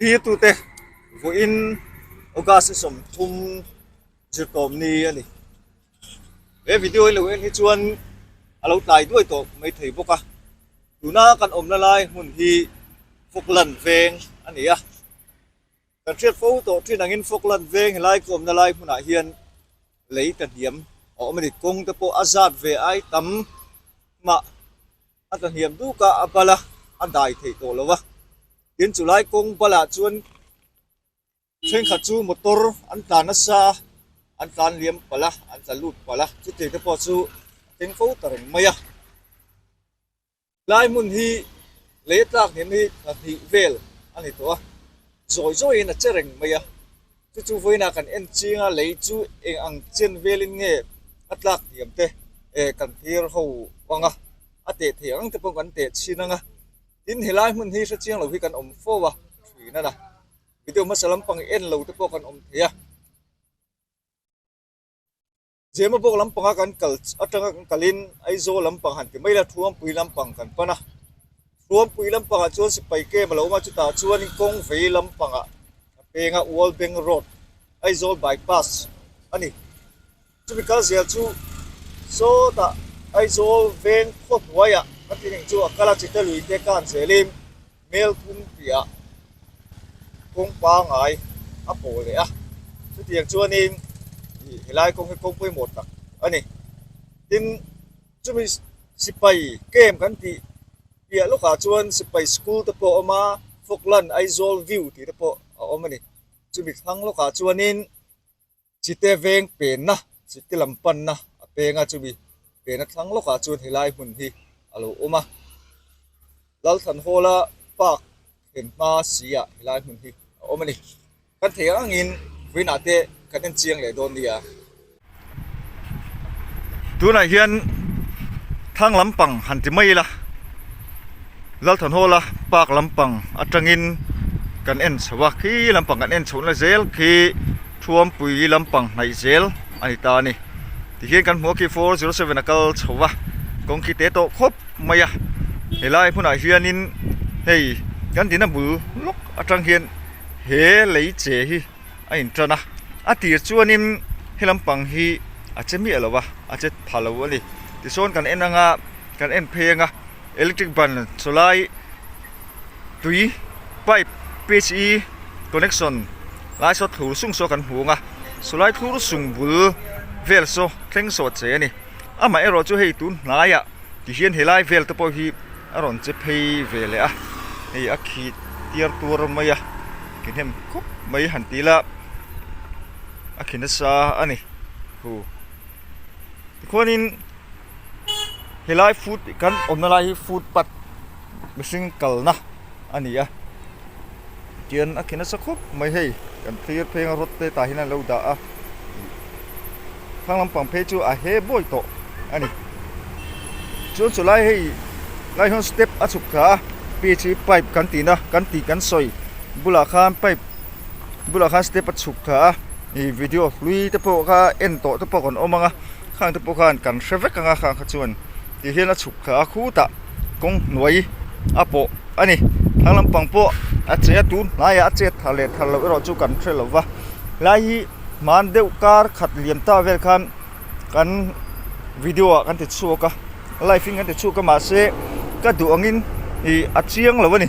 Thirtute vawiin August i 30 zirtawm ni a ni. He video hi lo en hi chuan a lo tlai duai tawh mai thei bawk a. Tuna kan awmna lai hmun hi Falkland veng a ni a. Kan hriat fo tawh thin angin Falkland veng helai ka awmna lai hmunah hian lei ta hniam a awm a ni. Kawng te pawh a zat ve ai tam mah a tla hniam duk a, a bal a, a dai theih tawh lo va. Tin chu lai kawng balah chuan thenkhat chu motor an tlan nasa a, an tlan liam palh a, an tla lut palh a, chutiang te pawh chu a thleng fo ta reng mai a. Lai hmun hi lei a tlak hniam hi thla hnih vel a ni tawh a, zawi zawiin a che reng mai a. Chu chu vawiinah kan en ching a, lei chu eng ang chen velin nge a tlak hniam te eh kan thlir ho ang a, a teh theih ang te pawh kan teh chhin ang a. Tin helai hmun hi hre chiang lo hi kan awm fo a, thin a la. Video hmasa lampang en lo te pawh kan awm thei a. Zema bawk lampanga kan kal atanga kan kalin Aizawl lampang han ti mai la Thuampui lampang kan pan a. Thuampui lampangah chuan sipai camp a lo awm a, chutah chuanin kawng vei lampangah a peng a, World Bank Road, Aizawl bypass a ni. Chumi kal zel chu sawtah Aizawl veng khaw hnuaiah a ti reng chu a kal a, chite lui te kan zelin Mel thum piah kawng pangai a pawh leh a, chutiang chuanin ih helai kawng hi kawng pawimawh tak a ni. Tin, chumi sipai camp kan tih piah lawkah chuan sipai school te pawh a awm a, Falkland Aizawl view tih te pawh a awm a ni. Chumi thlang lawkah chuanin Chite veng penna, chite lam panna a peng a, chumi penna thlang lawkah chuan helai hmun hi a lo awm a. Lalthanhawla park thlen hma si ah helai hmun hi a awm a ni. Kan thei ang angin vawiinah te kan en chiang leh dawn nia. Tunah hian thlang lampang han ti mai ila, Lalthanhawla park lampang atangin kan en chho a, khi lampang kan en chhohna zel khi Thuampui lampang hnaih zel a ni ta a ni. Tihian kan hmu a khi 407 a kal chho va, kawng khi te tawh khawp mai a. Helai hmunah hianin hei kan dina bul lawk atang hian he lei che hi a intan a. A tir chuanin he lampang hi a che miah lo va, a che pha lo a ni. Tichuan kan en anga kan en phei anga electric ban chawlai tui pipe phe connection lai saw thlur sung saw kan hmu ang a sawlai thlur sung bul vel saw thleng saw che a ni amaherawh chu hei tun hnaiah ti hian helai vel te pawh hi a rawn che phei ve leh a hei a khi tiar tuar mai a khi hnem khawp mai han ti ila a khi nasa a ni hu tikhuanin helai foot kan awmna lai hi footpath mihring kalna a ni a tian a khi nasa khawp mai hei kan thlir pheng a rod te tah hian an lo dah a thlang lampang phei chu a he bawi tawh a ni chuan chulai hei lai hian step a chhuk thla a phe pipe kan tihna kan tih kan sawi bulah khan pipe bulah khan step a chhuk thla a ih video hlui te pawh kha en tawh te pawh kan awm ang a khang te pawh khan kan hre vek ang a khang kha chuan ti hian a chhuk thla a khutah kawng hnuai a pawh a ni thlang lampang pawh a che a tun hnaiah a chet thar leh thar loh erawh chu kan hre lo va helai hi hman deuh kar khat liam ta vel khan kan video ah kan ti chhuak a live in kan ti chhuak a mahse ka duh angin ih a chiang lo a ni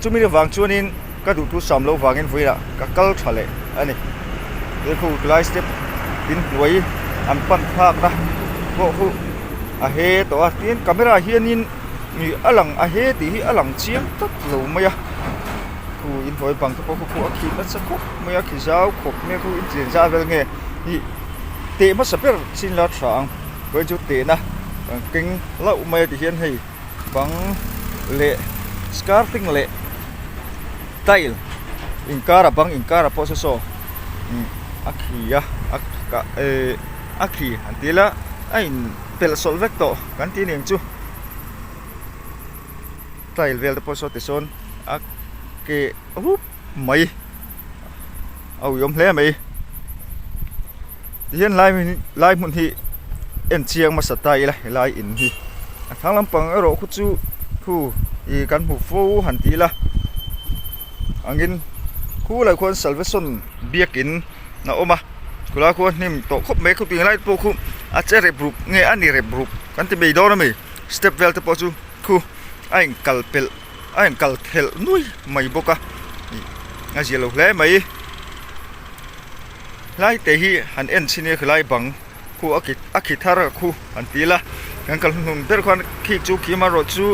chumi avang chuanin ka duh thu sam loh vangin vawiinah ka kal tha leh a ni he khu tlai step in hnuai an pan thlakna pawh khu a he tawh a tin camera hianin ih a lang a he tih hi a lang chiang tlat lo mai a khu inhnuai bang te pawh khu khu a khi nasa khawp mai a khi zau khawp mai a khu inchen zah vel nge ih teh hmasa ber chin la tha ang vawiin chu tehna kan keng hlauh mai a ti hian hei. Bang leh skirting leh tile inkar bang inkar ah pawh saw saw a khi a a kah ehh a khi han ti ila a in pelh sawlh vek tawh kan tih aniang chu tile vel te pawh saw tisawn a keh rup mai a uiawm hle mai tihian lai lai hmun hi en chiang hmasa ta ila helai in hi a thlang lampang erawh khu chu thu ih kan hmu fo han ti ila. angin khulai khuan Salvation biakin a awm a khulai khuan hnim tawh khawp mai khawpui lai pawh khu a che rep rup nge a ni rep rup kan ti mai dawn a mi step vel te pawh chu khu a inkal pelh a inkal thelh nuai mai bawk a ih a zia lo hle mai hlai te hi han en chhin ila khilai bang khu a ki a khi thar a khu an ti ila kan kal hnuhnung ber khuan khi chu khi amaherawh chu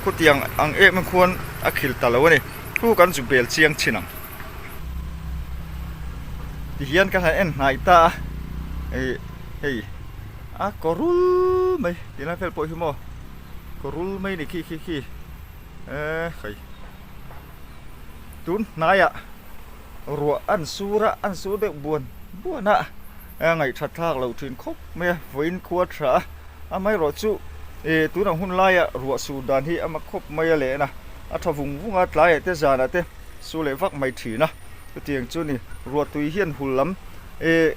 khawtiang ang em em khuan a khil ta lo a ni khu kan zu bel chiang thin ang tihian ka han en hnaih ta a ih hei a kaw rul mai ti lai vel pawh hi maw kaw rul mai a ni khi khi khi eee hei tun hnaiah. Ruah an sur a, an sur deuh buan buan a, a ngaihthat thlak loh thin khawp mai a, vawiin khua tha a, amaherawh chu ih tunah hun laia ruah sur dan hi a ma khawp mai a lehna a tha vung vung a, tlaiah te zanah te su leh vak mai thin a, chutiang chu ni ruah tui hian hul lam ih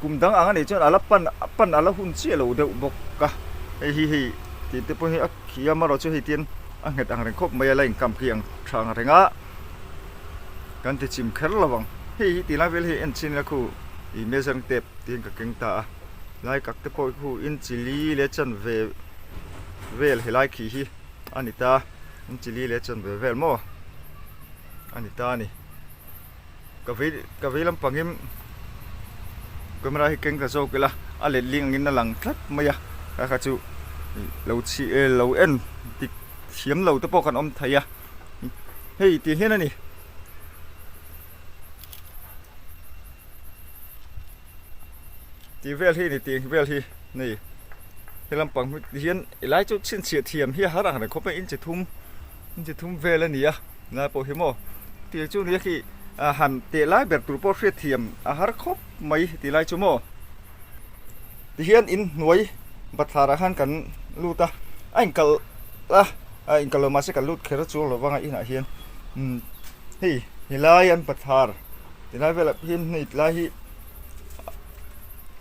kum dang ang a nih chuan a la pan pan a la hun chiah lo deuh bawk a, hei hi hei tih te pawh hi a khi a, amaherawh chu hei tian a nghet ang reng khawp mai a, la inkam khi ang tha ang reng a. Kan ti chim kher lo ang. Hei hi tilai vel hi en chin ila khu ih measuring tape tiin ka keng ta a. Lai kak te pawh khu in chili leh chanve vel helai khi hi a ni ta. In chili leh chanve vel maw a ni ta a ni. Ka vei ka vei lampangin camera hi keng ta zawk ila a letling angin a lang tlat mai a. Kha kha chu lo chhi lo en dik thiam lo te pawh kan awm thei a. Hei tih hian a ni. Tih vel hi ni tih vel hi ni. He lampang hi hian helai chu chhinchhiah thiam hi a har ang reng khawp mai inchi thum inchi thum vel a ni a helai pawh hi maw tih chu nia khi han teh lai ber tur pawh hriat thiam a har khawp mai tih lai chu maw. Tihian inhnuai bathlar ah khan kan lut a, a inkalh a, a inkalh lo mahse kan lut kher chuang lo vang a inah hian umm hei helai an bathlar tilai velah hian hei tilai hi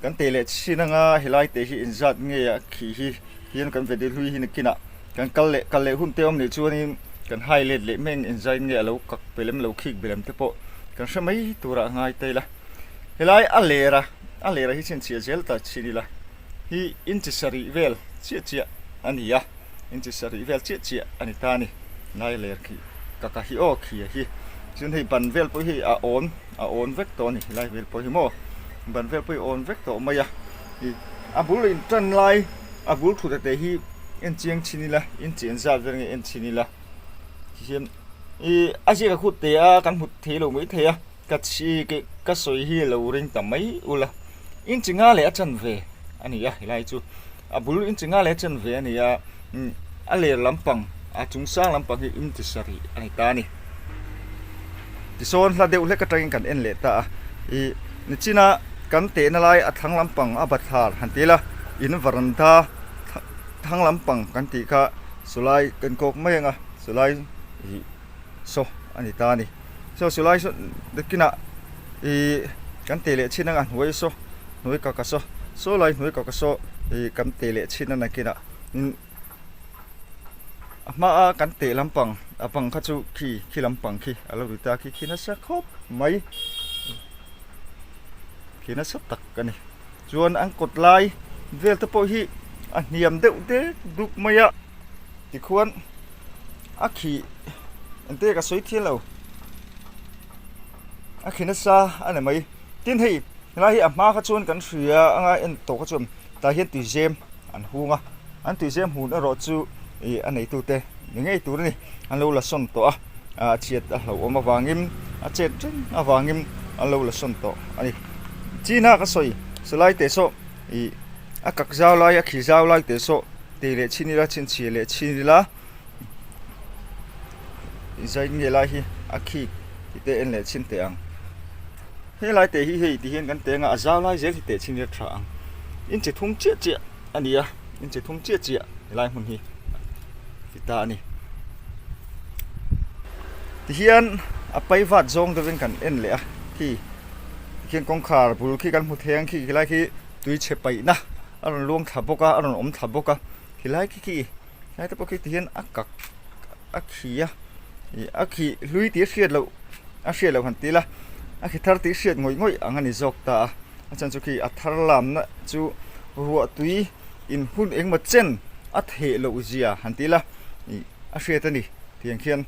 kan teh leh chhin anga helai te hi inzat nge a khi hi hian kan ve hlui hi nakinah kan kal leh kal leh hun te awm nih chuanin kan hai let leh mai ang inzai nge a lo kak belem lo khik belem te pawh kan hre mai turah a ngai ta ila. Helai a ler a, a ler ah hi chhinchhiah zel ta chhin ila hi inchi sarih vel chiah chiah a ni a, inchi sarih vel chiah chiah a ni ta a ni. Helai ler khi ka ka hi aw khi a hi chuan hei ban vel pawh hi a awn a awn vek tawh a ni helai vel pawh hi maw ban vel pawh hi a awn vek tawh mai a ih a bul in tan lai a bul thut te hi en chiang chhin ila inchi an zat vel nge en chhin ila tihian ih a ziak a khut teh a kan hmu thei lo mai thei a. Ka chhi ke ka sawi hi lo ring ta mai ula inchi nga leh a chan ve a ni a helai chu a bul inchi nga leh a chan ve a ni a umm a ler lampang a chung sang lampang hi inti sarih a ni ta a ni tisawn hla deuh hlek atangin kan en leh ta a ih nichina kan tehna lai a thlang lampang a bathlar han ti ila in varanda thlang lampang kan tih kha sawlai kan kawk mai ang a sawlai ih saw a ni ta a ni. Saw silai saw nakinah ih kan teh leh chhin anga hnuai saw hnuai ka ka saw saw lai hnuai ka ka saw ih kan teh leh chhin a nakinah in a hmaa kan teh lampang a bang kha chu khi khi lampang khi a lo ri ta khi khi nasa khawp mai khi nasa tak a ni chuan an kawt lai vel te pawh hi a hniam deuh dek duk mai a tikhuan. A khi engte ka sawi thiam lo a khi nasa a ni mai tin hei helai hi a hma kha chuan kan hria anga en tawh kha chuan tah hian tuizem an hung a an tuizem hun erawh chu ih a neitute ni ngei tur a ni an lo la sawn tawh a ah chhiat a hlauhawm avangin a chet reng avangin an lo la sawn tawh a ni china ka sawi silai teh saw ih a kak zau lai a khi zau lai teh saw. Tei leh chhin ila chhinchhiah leh chhin ila zai nge lai hi a khik tih te en leh chhin teh ang helai teh hi hei ti hian kan teng a a zau lai zel hi teh chhin ila tha ang inchi thum chiah chiah a ni a inchi thum chiah chiah helai hmun hi ti ta a ni tihian a pai vat zawng deuhin kan en leh a khi tikhian kawngkhar bul khi kan hmu thei ang khi helai khi tui chhe paihna. A rawn luang thla bawk a a rawn awm thla bawk a helai khi khi helai te pawh khi tihian a kak a khi a ih a khi hlui tih a hriat loh. a hriat loh han ti ila a khi thar tih hriat ngawih ngawih ang a ni zawk ta a a chhan chu khi a thar lamna chu ruah tui in hun engemaw chen a theh loh zia han ti ila ih a hriat a ni tiang khian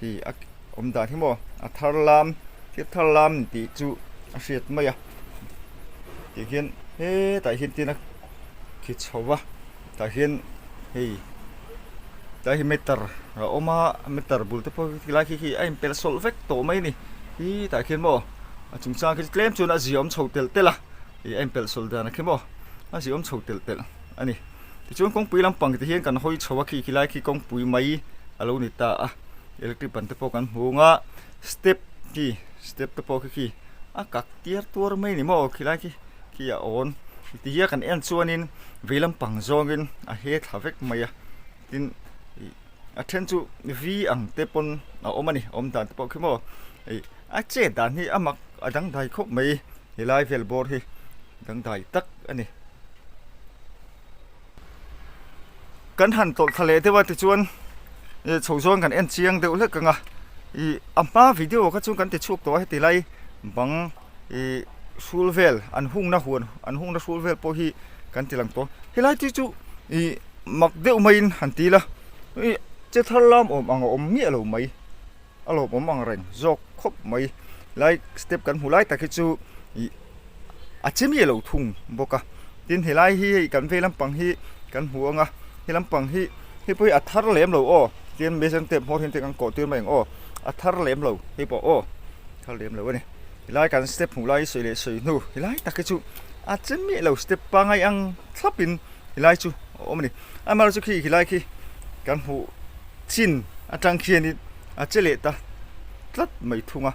hi a awm dan hi maw a thar lam thil thar lam tih chu a hriat mai a tih hian hetah hian tin a khi chho va tah hian hei tlai hi meter a awm a meter bul te pawh khi lai khi khi a inpelh sawlh vek tawh mai a ni hi tah khian maw a chungchang khi tlem chuan a ziaawm chho telh telh a ih a inpelh sawlh dan a khi maw a ziaawm chho telh telh a ni tichuan kawngpui lampang te hian kan hawi chho a khi khi lai khi kawngpui mai a lo ni ta a electric ban te pawh kan hmu ang a step khi step te pawh khi khi a kak tiar tuar mai a ni maw khi lai khi khi a awn ti hian kan en chuanin vei lampang zawngin a he thla vek mai a tin ih a then chu v ang te pawn a awm a ni awm dan te pawh khi maw ih a chet dan hi a mak a dangdai khawp mai helai vel bawr hi dangdai tak a ni. Kan han tawlh thla leh deuh a tichuan ih chho zawn kan en chiang deuh hlek ang a ih a hma video kha chu kan ti chhuak tawh a heti lai bang ih hrul vel an hungna huan an hungna hrul vel pawh hi kan ti lang tawh helai te chu ih mak deuh maiin han ti ila ih che thar lam awm ang a awm miah lo mai a lawmawm ang reng zawk khawp mai lai step kan hmu lai tak hi chu ih a che miah lo thung bawk a tin helai hi hei kan vei lampang hi kan hmu ang a he lampang hi hei pawh hi a thar lem lo aw tin measuring tape hmawr hian te kan kawh tir mai ang aw a thar lem lo hei pawh aw thar lem lo a ni helai kan step hmuh lai sawi leh sawi hnu helai tak hi chu a che miah lo step pangngai ang thlap in helai chu a awm a ni amaherawhchu khi helai khi kan hmuh chin atang khianin a che leh ta tlat mai thung a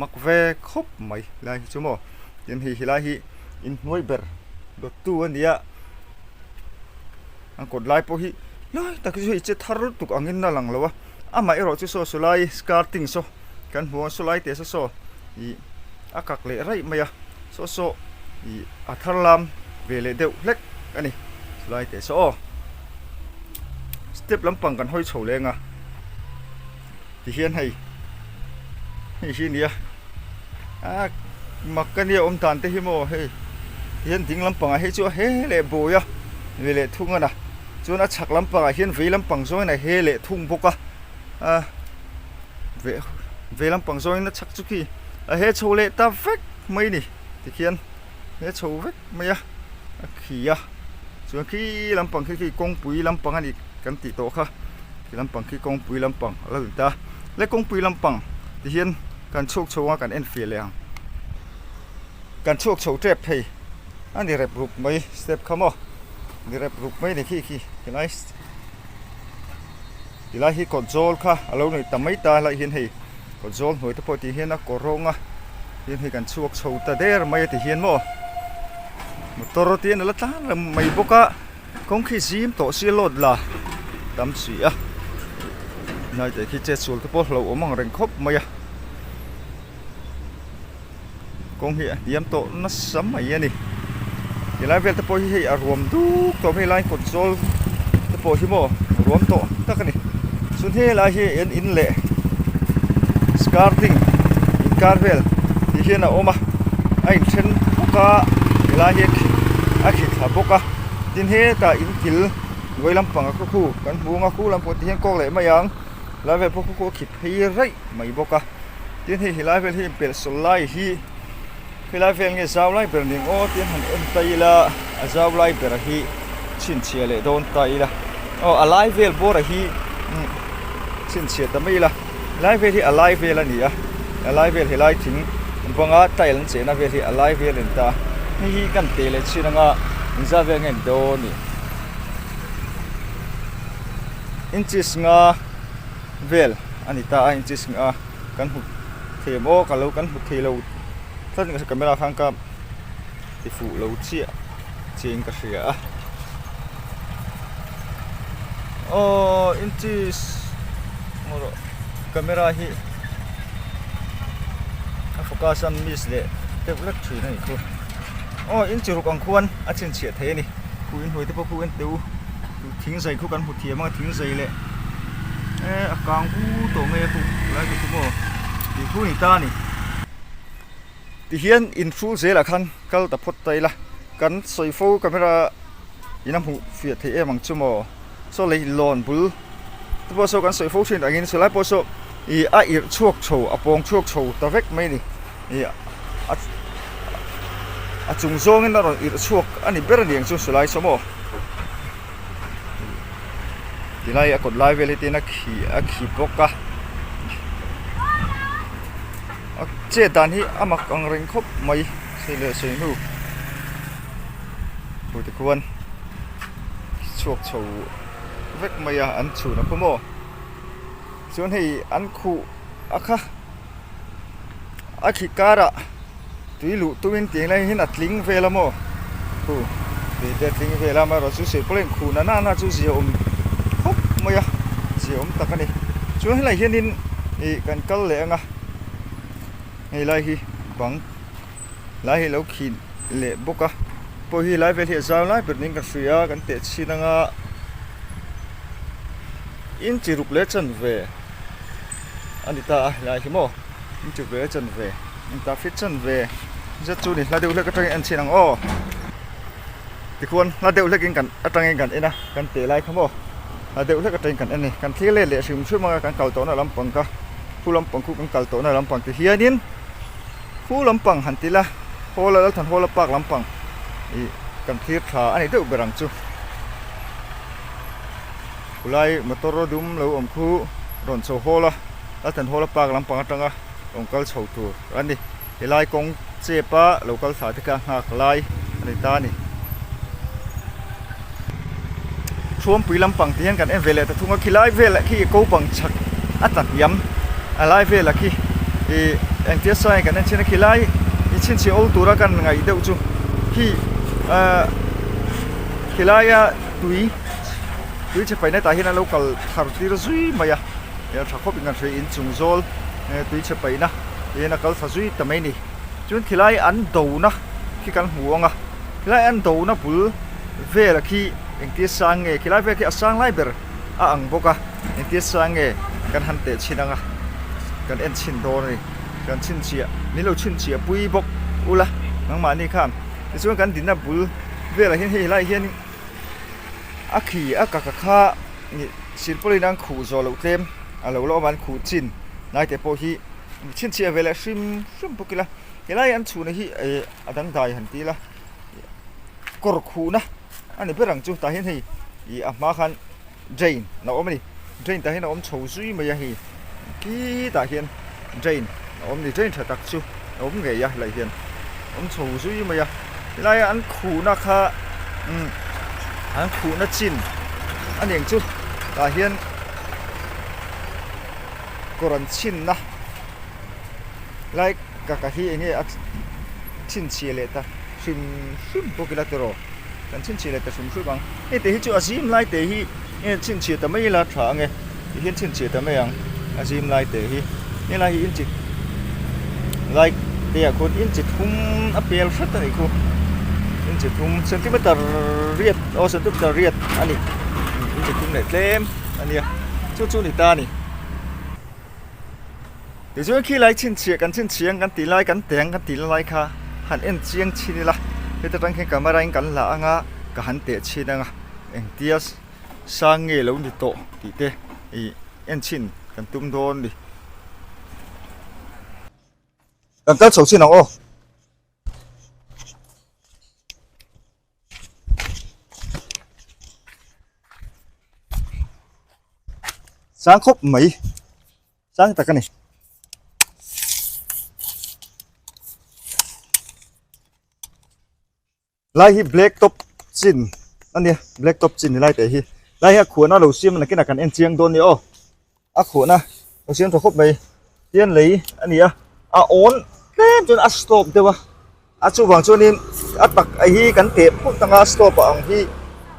mak ve khawp mai helai hi chu maw tin hei helai hi inhnuai ber dawttu a ni a an kawt lai pawh hi lai tak hi chu hei che thar lutuk angin a lang lo a amah erawh chu saw sawlai skirting saw kan hmu a sawlai teh saw saw ih a kak leh raih mai a saw saw ih a thar lam ve leh deuh hlek a ni sawlai teh saw aw step lampang kan hawi chho leng a tihian hei hei hi a ni a ah mak a nia awm dan te hi maw hei tihian ding lampangah hei chu a he leh bawi a ve leh thung a na chuan a chhak lampangah hian vei lampang zawngin a he leh thung bawk a a ve vei lampang zawngin a chhak chu khi a he chho leh ta vek mai a ni tikhian he chho vek mai a a khi a chuan khi lampang khi khi kawngpui lampang a ni kan tih tawh kha khi lampang khi kawngpui lampang a lo ni ta le kawngpui lampang tihian kan chhuak chho anga kan en fiah leh ang kan chhuak chho tep thei a ni rep rup mai step kha maw ni rep rup mai a ni khi khi helai tilai hi kawt zawl kha a lo nei ta mai ta helai hian hei kawt zawl hnuai te pawh tih hian a kawr rawng a tin hei kan chhuak chho ta der mai a ti hian maw motor te hian a la tlang reng mai bawk a kawng khi zim tawh si a load la tam si a hnai te khi chetsual te pawh hlauhawm ang reng khawp mai a. Kawng hi a hniam tawh nasa mai a ni. Helai vel te pawh hi hei a ruam duk tawh mai lai kawt zawl te pawh hi maw ruam tawh tak a ni. Chuan helai hi an in leh skirting inkar vel tih hian a awm a, a inthen bawk a helai hi a khi a khi thla bawk a tin hetah in kil hnuai lampang a khaw khu kan hmu ang a khu lampang tih hian kawk leh mai ang helai vel pawh khaw khu a khi phei raih mai bawk a. Tin hei helai vel hi inpelh sawl lai hi helai vel nge zau lai ber ning aw tin han en ta ila a zau lai ber hi chhinchhiah leh dawn ta ila aw a lai vel bawr a hi chhinchhiah ta mai ila helai vel hi a lai vel a ni a a lai vel helai thing banga tile an chehna vel hi a lai vel a ni ta a hei hi kan teh leh chhin anga engzat vel nge ni dawn ni inches nga. vel a ni ta a inches a kan hmu thei em aw ka lo kan hmu thei lo tlat in ka hria camera khan ka ti fuh lo chiah chiah in ka hria a aw inches maw rawh camera hi a focus a miss leh deuh hlek thin a nih chu aw inchi ruk ang khuan a chhinchhiah thei a ni khu inhnuai te pawh khu en teh u. Thing zai khu kan hmu thiam a thing zai leh eh a kang vu tawh mai a khu lai te khu maw. Tih thu ni ta a ni. Tihian inhrul zelah khan kal ta phawt ta ila, kan sawi fo camera in a hmuh fiah theih em ang chu maw? Saw lei lawn bul te pawh saw kan sawi fo thin angin saw lai pawh saw ih a irh chhuak chho a pawng chhuak chho ta vek mai a ni. Ih a a chung zawngin a rawn irh chhuak a ni ber a ni ang chu saw lai saw maw? Tilai a kawt lai vel hi tin a khi a khi bawk a a chet dan hi a mak ang reng khawp mai sei leh sei hnu hu te khuan chhuak chho vek mai a an chhun a khaw maw chuan hei an khuh a kha a khi karah. Tui luh tumin tih lai hian a tling vel a maw? Khu tui te a tling vel a, amaherawhchu silpawlin khu na na chu zia awm khawp mai a, zia awm tak a ni. Chuan helai hianin ih kan kal leh ang a, hei lai hi bang lai hi a lo khin leh bawk a, pawh hi lai vel hi a zau lai ber niin ka hria a, kan teh chhin ang a, inchi ruk leh chanve a ni ta a helai hi maw inchi ruk leh chanve. Engtah fit chan ve zet chu ni hla deuh hlek atangin en chhin ang aw tikhuan hla deuh hlekin kan atangin kan en a kan teh lai kha maw hla deuh hlek atangin kan en a ni kan thlir let leh hrim hrim anga kan kal tawhna lampang kha khu lampang khu kan kal tawhna lampang ti hianin khu lampang han ti la hawla Lalthanhawla park lampang ih kan thlir tha a ni deuh ber ang chu. Khulai motor dum lo awm khu rawn chho hawl a Lalthanhawla park lampang atanga rawn kal chho tur a ni. Helai kawng chep a lo kal thla te kha nghak lai a ni ta a ni. Thuampui lampang ti hian kan en ve leh ta thung a, khilai velah khi ko pang chhak a tla hniam a lai velah khi ih engtia sai kan en chin a khilai i chhinchhiah awl tura kan ngaih deuh chu khi ah khilaia tui tui chhe paihna tah hian a lo kal thar tir zui mai a. Hmel tha khawp in kan hria inchung zawl tui chhe paihna hian a kal thla zui ta mai a ni. Chuan khilai an dona khi kan hmu ang a, khilai an dona bul vela khi engtia sang nge khilai vel khi a sang lai ber a ang bawk a, engtia sang nge kan han teh chhin ang a, kan en chhin dawn a ni. Kan chhinchhiah min lo chhinchhiah pui bawk ula nangmahni khan tichuan kan dinna bul velah hian hei helaiah hian a khi a kaka kha silpawlin an khuh zawh loh tlem a lo la awm a an khuh chin lai te pawh hi chhinchhiah ve leh hrim hrim bawk ila helai an chhuna hi eh a dangdai han ti ila kawr khuhna a ni ber ang chu tah hian hei ih a hma khan drain a awm a ni drain tah hian a awm chho zui mai a hei khitah hian drain a awm a ni drain tha tak chu a awm ngei a helaiah hian awm chho zui mai a helaia an khuhna kha umm an khuhna chin a ni ang chu tah hian kawr an chhinna lai ka ka hi eng nge a chhinchhiah leh ta hrim hrim bawk ila tiraw kan chhinchhiah leh ta hrim hrim ang hei te hi chu a zim lai te hi nge chhinchhiah ta mai ila tha ang e ti hian chhinchhiah ta mai ang a zim lai te hi helai hi inchi lai te ah khuan inchi thum a pel hret a nih khu inchi thum centimeter riat aw centimeter riat a ni inchi thum leh tlem a nia chu chu a ni ta a ni. Tichuan khi lai chhinchhiah kan chhinchhiah ang kan tih lai kan teh ang kan tih lai kha han en chiang chhin ila heta tang khian camera in kan la ang a ka han teh chhin ang a engtia sang nge lo ni tawh tih te ih en chhin kan tum dawn a ni. Kan kal chho chhin ang aw. Sang khawp mai sang tak a ni. Lai hi black top chin a nia black top chin ni lai teh hi lai hi a khuahna lo siam nakinah kan en chiang dawn a ni aw a khuahna lo siam tha khawp mai tian lei a ni a a awn tlem chuan a stop deuh a a chuvang chuanin a tak hi kan teh phut anga stop ang hi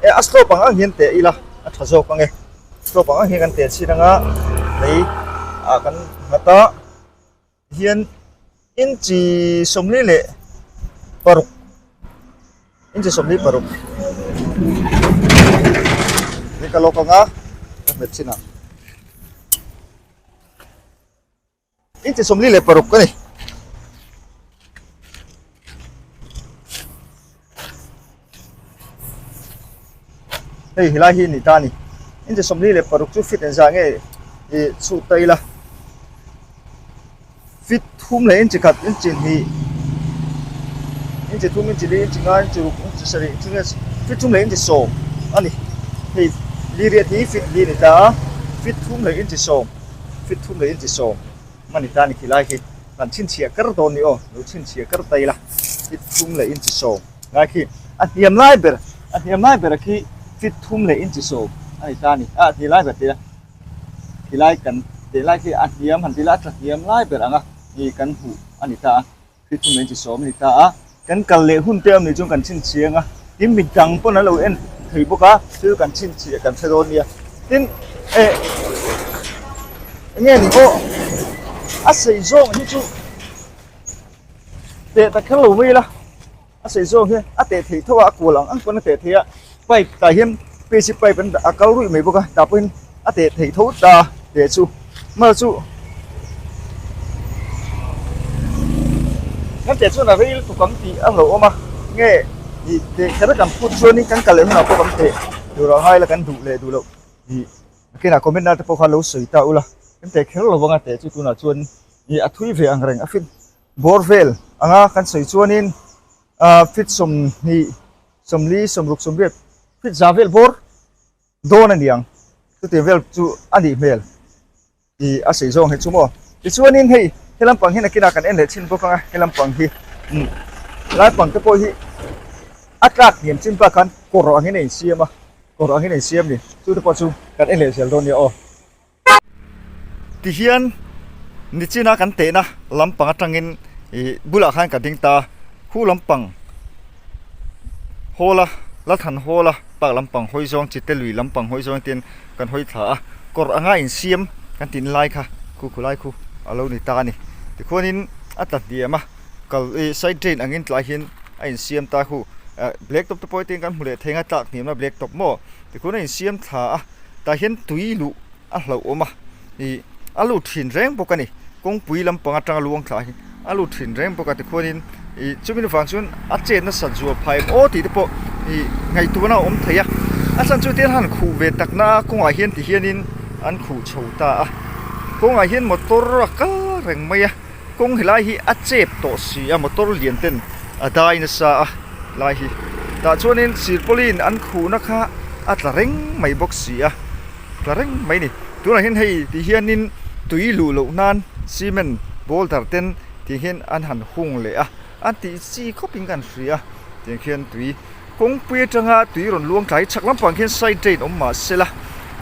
eh a stop ang ang hian teh ila a tha zawk ang e stop ang ang hian kan teh chhin anga lei ah kan nghat a hian inchi sawmli leh paruk inchi 46 ni ka lawk anga ka hmet chin ah. Inchi 46 a ni. Hei helai hi ni ta a ni. Inchi 46 chu feet engzah nge ih chhut ta ila. Feet thum leh inchi khat inchi hnih inchi thum inchi li inchi nga inchi ruk inchi sarih inchi nge feet thum leh inchi sawm a ni. Hei li riat hi feet li a ni ta a feet thum leh inchi sawm feet thum leh inchi sawm a ni ta a ni khilai hi kan chhinchhiah kar dawn ni aw lo chhinchhiah kar ta ila feet thum leh inchi sawm lai khi a hniam lai ber a hniam lai ber khi feet thum leh inchi sawm a ni ta a ni a hniam lai ber tih ila. Khilai kan teh lai khi a hniam han ti ila a tla hniam lai ber ang a ni kan hmuh a ni ta a thil thum leh chi sawm a ni ta a kan kal leh hun te awm ni chuan kan chhinchhiang a tin mi dang pawn an lo en thei bawk a thil kan chhinchhiah kan hre dawn nia tin eh eng nge ni pawh a sei zawng hi chu teh ta kher lo mai ila. A sei zawng hi a teh theih tho a, a kual ang ang pawn a teh theih a, pipe tah hian pc pipe an a kal ruih mai bawk a, tah pawhin a teh theih tho ta teh chu mal chu kan teh chuan a rei lutuk ang tih a hlauhawm a, nge ih teh kher kan phut chuanin kan kal leh hunah pawh kan teh tur a ngai la kan duh leh duh loh ih nakinah comment na te pawh kha lo sawi ta ula kan teh kher lo vang a teh chu tunah chuan ih a thui ve ang reng a fit. Bawr vel anga kan sawi chuanin feet 20, 40, 60, 80 feet za vel bawr dawn a ni ang. Chutiang vel chu a nih hmel tih a sawi zawng hi chu maw. Tichuanin hei he lampang hi nakinah kan en leh thin bawk anga he lampang hi lai pang te pawh hi a tlak hniam chin bak khan kawr angin a insiam a, kawr angin a insiam a ni. Chu te pawh chu kan en leh zel dawn nia aw. Tihian nichina kan tehna lampang atangin ih bulah khan ka ding ta khu lampang hawla Lalthan hawla park lampang hawi zawng chite lui lampang hawi zawng ten kan hawi thla a kawr anga insiam kan tin lai kha khu khu lai khu a lo ni ta a ni tikhuanin a tla hniam a kal ih side drain angin tlai hian a insiam ta khu ah black top te pawh hetiang kan hmu leh thei ang a tlak hniamna black top maw tikhuan a insiam thla a. Tah hian tui luh a hlauhawm a, ih a lut thin reng bawk a ni. Kawngpui lampang atanga luang thla hi a lut thin reng bawk a tikhuanin ih chumi avang chuan a chet nasat zual phah em aw tih te pawh ih ngaihtuahna a awm thei a. A chhan chu tian han khuh ve takna a kawngah hian ti hianin an khuh chho ta a. Kawngah hian motor a kal reng mai a, kawng helai hi a chep tawh si a motor lian ten a dai nasa a lai hi tah chuanin silpauline an khuhna kha a tla reng mai bawk si a tla reng mai a ni tunah hian hei ti hianin tui luh loh nan cement boulder ten ti hian an han hung leh a an tih chi khawp in ka han hria tiang khian tui kawngpui atanga tui rawn luang tlai chhak lampang khian side drain awm mah se la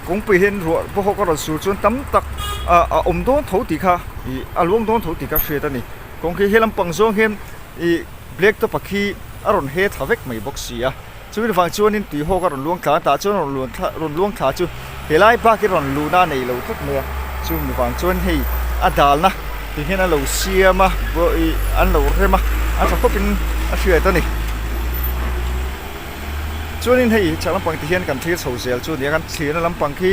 kawngpui hian ruah bawhawk a rawn sur chuan tam tak ah a awm dawn tho tih kha ih a luang dawn tho tih kha hriat a ni kawng khi he lampang zawng hian ih black top a khi a rawn he thla vek mai bawk si a chumi vang chuanin tui hawk a rawn luang thla a tah chuan rawn luan thla rawn luang thla chu helai bak hi rawn luhna a nei lo tlat mai a chumi vang chuan hei a dalna ti hian a lo siam a ih an lo rem a a tha khawpin a hriat a ni chuanin hei chhak lampang ti hian kan thlir chho zel chu a ni a kan thlirna lampang khi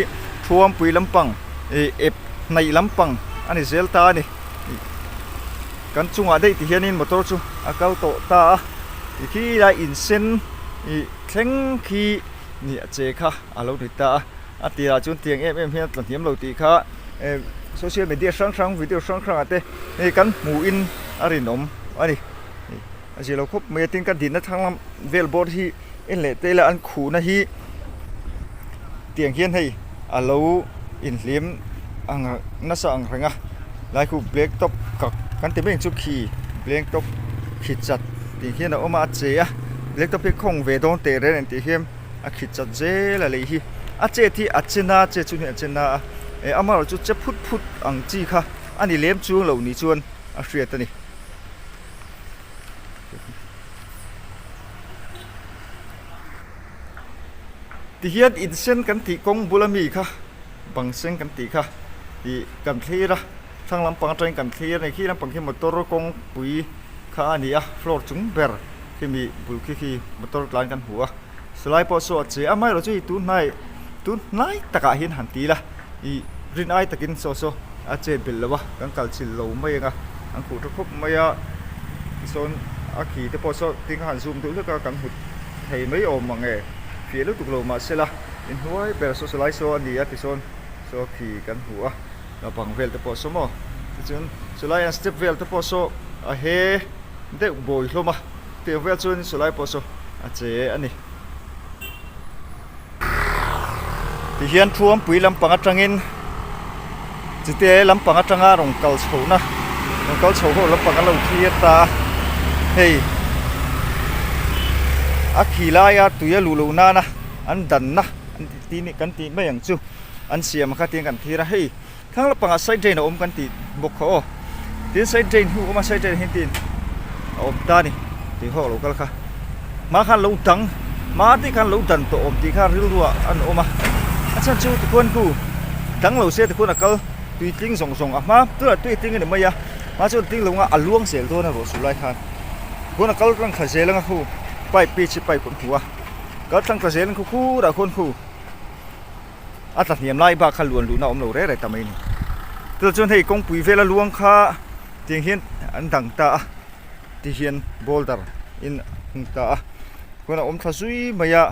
thuampui lampang ih ep hnaih lampang a ni zel ta a ni. Kan chungah daih ti hianin motor chu a kal tawh ta a ti khi lai in sen ih thleng khi ni a che kha a lo ni ta a a tirah chuan tiang em em hian a tla hniam lo tih kha eh social media hrang hrang video hrang hrang ah te hei kan hmuh in a rinawm a ni a zia lo khawp mai a tin ka dinna thlang lam vel bawr hi en leh te ila an khuhna hi tiang hian hei a lo inhlim ang nasa ang reng a lai khu black top kak kan ti mai ang chu khi black top khi chat tih hian a awm a a che a black top hi khawng ve dawn teh reng tih hian a khi chat zel a lei hi a chet hi a che na che chu a che na a eh amaherawh chu che phut phut ang chi kha a ni lem chuang lo ni chuan a hriat a ni. Tihian in sen kan tih kawng bula mi kha bang sen kan tih kha ih kan thlir a thlang lampang atangin kan thlir a ni khi lampang khi motor kawngpui kha a ni a floor chung ber khi mi bul khi khi motor tlan kan hmu a silai pawh saw a che a amaherawhchu hei tun hnai tun hnai takah hian han ti ila ih rin ai takin saw saw. a chet belh lo a, kan kal chilh lo mai ang a, an khuh tha khawp mai a, tisawn a khi te pawh saw tin kha han zoom deuh hlek a kan hmu thei mai awm ang e, fiah lutuk lo mahsela inhnuai ber saw salai saw a ni a tisawn saw khi kan hmu a. Naupang vel te pawh saw maw tichuan chulai an step vel te pawh saw a he deuh bawi hlawm a tiang vel chuan chulai pawh saw a che a ni. Tihian Thuampui lampang atangin chite lampang atanga rawn kal chhohna rawn kal chho ho lampang an lo thlir ta a hei a khi laia tui a luh loh nana an danna an tih kan tih mai ang chu. An siam kha tiin kan thlir a, hei thlang lampangah side drain a awm kan tih bawk kha aw, tin side drain hi a awm a side drain hi tin a awm ta a ni tih ho a lo kal kha, hma khan lo dang hma te khan lo dan tawh awm tih kha rilru ah an awm a, a chhan chu tikhuan khu dang lo se tikhuan a kal tui tling zawng zawng a hma tunah tui a tling a ni mai a, hma chuan tling lo anga a luang zel dawn a ruah sur lai khan tikhuan a kal tlang thla zel anga khu pipe pi chi pipe kan hmu a kal tlang thla zel in khu khurah khuan khu. A tla hniam lai bak kha luan luhna a awm lo reng reng ta mai a ni. Chutah chuan hei kawngpui vela luang kha tiang hian an dang ta a, ti hian boulder in a hung ta a, khawn a awm thla zui mai a,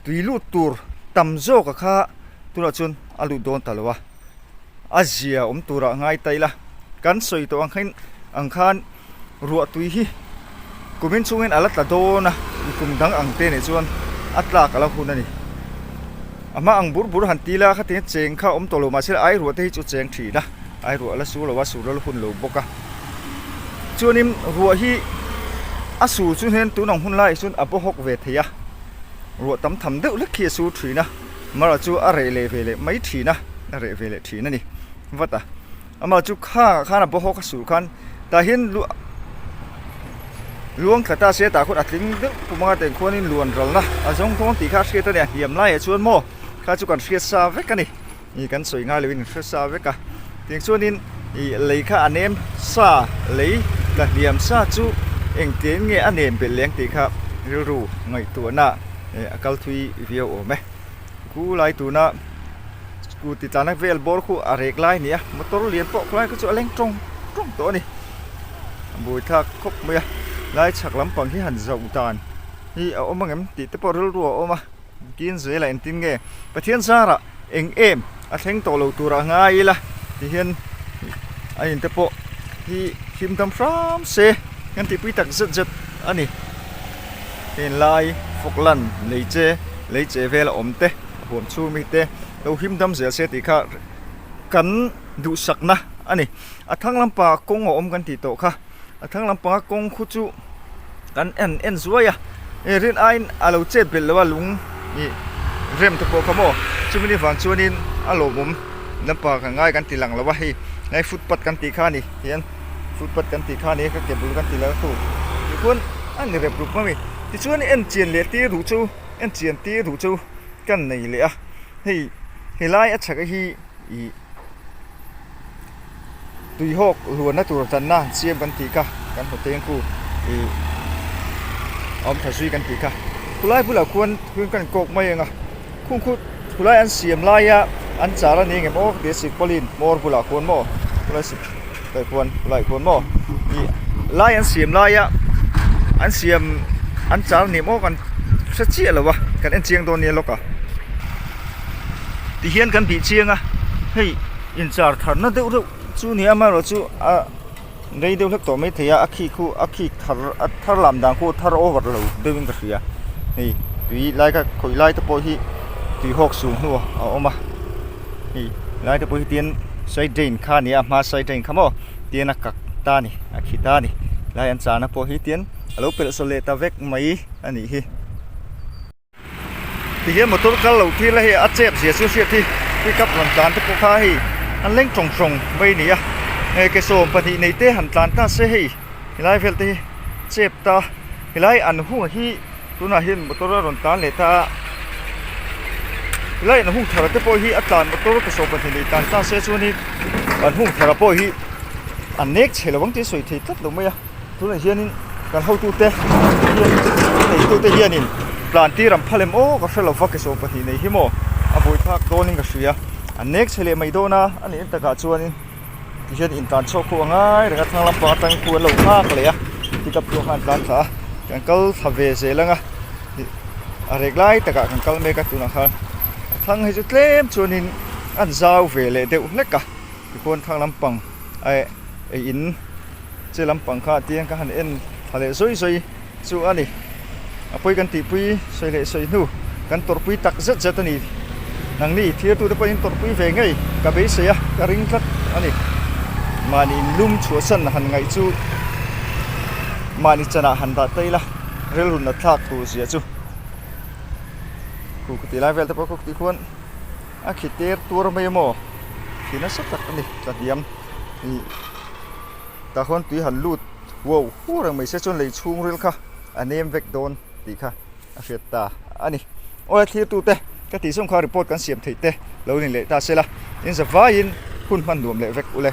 tui lut tur tam zawk a kha tunah chuan a lut dawn ta lo a, a zia awm turah ngai ta ila kan sawi tawh ang khan ang khan ruah tui hi kumin chungin a la tla dawn a, kum dang ang te nih chuan a tlak a la hun a ni. A hma ang bur bur han ti la khatin cheng kha awm tawh lo mahse ai ruah te hi chu cheng thin a, ai ruah a la sur lo a, sur la hun lo bawk a. Chuanin ruah hi a sur chu hian tun ang hun laiah chuan a baw hawk ve thei a, ruah tam tham deuh hlek hi a sur thin a, mara chu a reh leh ve leh mai thin a, a reh ve leh thin a ni vat a. Amah chu khangah khan a bawhawk a sur khan tah hian luang thla ta se tah khuan a tling deuh pum anga teng khuanin luan ralna a zawng dawn tih kha a hriat a ni a hniam laiah chuan maw kha chu kan hriat sa vek a ni ih kan sawi ngai loin kan hre sa vek a tiang chuanin ih lei kha a nem sa lei tla hniam sa chu engtin nge a nem belh leng tih kha rilru ngaihtuahna eh a kal thui viau awm e. Khu lai tuna scooty tlana vel bawr khu a rek lai a ni a motor lian pawh khulai kha chu a leng tawng tawng tawh a ni a buaithlak khawp mai a lai chhak lampang hi han zauh dan hi a awm ang em tih te pawh rilru a awm a tin zelah engtin nge Pathian zarah eng em a thleng tawh lo turah ngai ila ti hian a in te pawh hi him dam hram se kan tihpui tak zet zet a ni. Heng lai Falkland lei che lei che vel a awm te a huam chhung mi te lo him dam zel se tih kha kan duhsakna a ni. A thlang lampangah kawng a awm kan tih tawh kha a thlang lampanga kawng khu chu kan en en zuai a eh rin aiin a lo chet belh lo a lung ih rem te pawh kha maw chumi ni vang chuanin a lawmawm lampang kan ngai kan ti lang lo a hei hei footpath kan tih kha a ni hian. Footpath kan tih kha a ni a ka ke bul kan ti lo a khu tichuan a ni rep rup mai tichuan en chian leh tir duh chu en chian tir duh chu kan nei leh a hei helai a chhak hi ih tuihawk luanna tur danna an siam kan tih kha kan hmu teng khu ih a awm tha zui kan tih kha khulai bulah khuan kan kawk mai ang a. Khung khu khulai an siam laia an char a ni engem aw ka ti a silpauline hmawr bulah khuan maw khulai si tah khuan khulai khuan maw ih lai an siam laia an siam an char ni maw kan hre chiah lo a kan en chiang dawn nia lawk a tihian kan bih chiang a hei inchar tharna deuh reuh chu ni a amaherawhchu a rei deuh hlek tawh maithei a a khi khu a khi thar a thar lam dan khu thar over lo deuhin ka hria hei tui lai kha khawi lai te pawh hi tui hawk sung hnu a awm a hei lai te pawh hi tin side drain kha a ni a a hma side drain kha maw tin a kak ta a ni a khi ta a ni lai an chahna pawh hi tin a lo pelh saw leh ta vek mai a nih hi. Tihian motor kal loh thil a hei a chep zia chu hriat hi pickup rawn tlan te pawh kha hei an leng tawng tawng mai a ni a hei ke 12 nei te han tlan ta se hei helai vel te hi chep ta helai an hung hi tunah hian motor a rawn tlan leh ta a helai an hung thar te pawh hi a tlan motor ke 12 nei tlan ta se chuanin an hung thar pawh hi an nek chhe lo ang tih a sawi thei tlat lo mai a. Tunah hianin kan hotute hian neitute hianin tlan tir an phal em aw ka hre lo va ke 12 nei hi maw a buaithlak dawnin ka hria a nek chhe leh mai dawn a a nih takah chuanin. Tihian intlan chhuak khu a ngai reng a thlang lampang atang khu an lo nghak leh a pickup chu a khan tlan thla a kan kal thla ve zel ang a ih a rek lai takah kan kal mek a tunah khan a thlang hi chu tlem chuanin an zau ve leh deuh hlek a tikhuan thlang lampang eh ei in che lampang kha tiang ka han en thla leh zawi zawi chu a ni a pawi kan tihpui sawi leh sawi hnu kan tawrhpui tak zet zet a ni nangni thirtute pawhin tawrhpui ve ngei ka beisei a ka ring tlat a ni mahni inlum chhuahsan han ngaih chu mahni chanah han dah ta ila rilru nat thlak tur zia chu khu ka tih lai vel te pawh khu tih khuan a khi ter tuar mai maw khi nasa tak a ni tlahniam ih tah khuan tui han lut Wow hu reng mai se chuan lei chhungril kha a nem vek dawn tih kha a hriat ta a ni. Awle thlirtute ka tih zawng kha report kan siam theih te lo ni leh ta se la, in za vaiin hun hman nuam leh vek ule.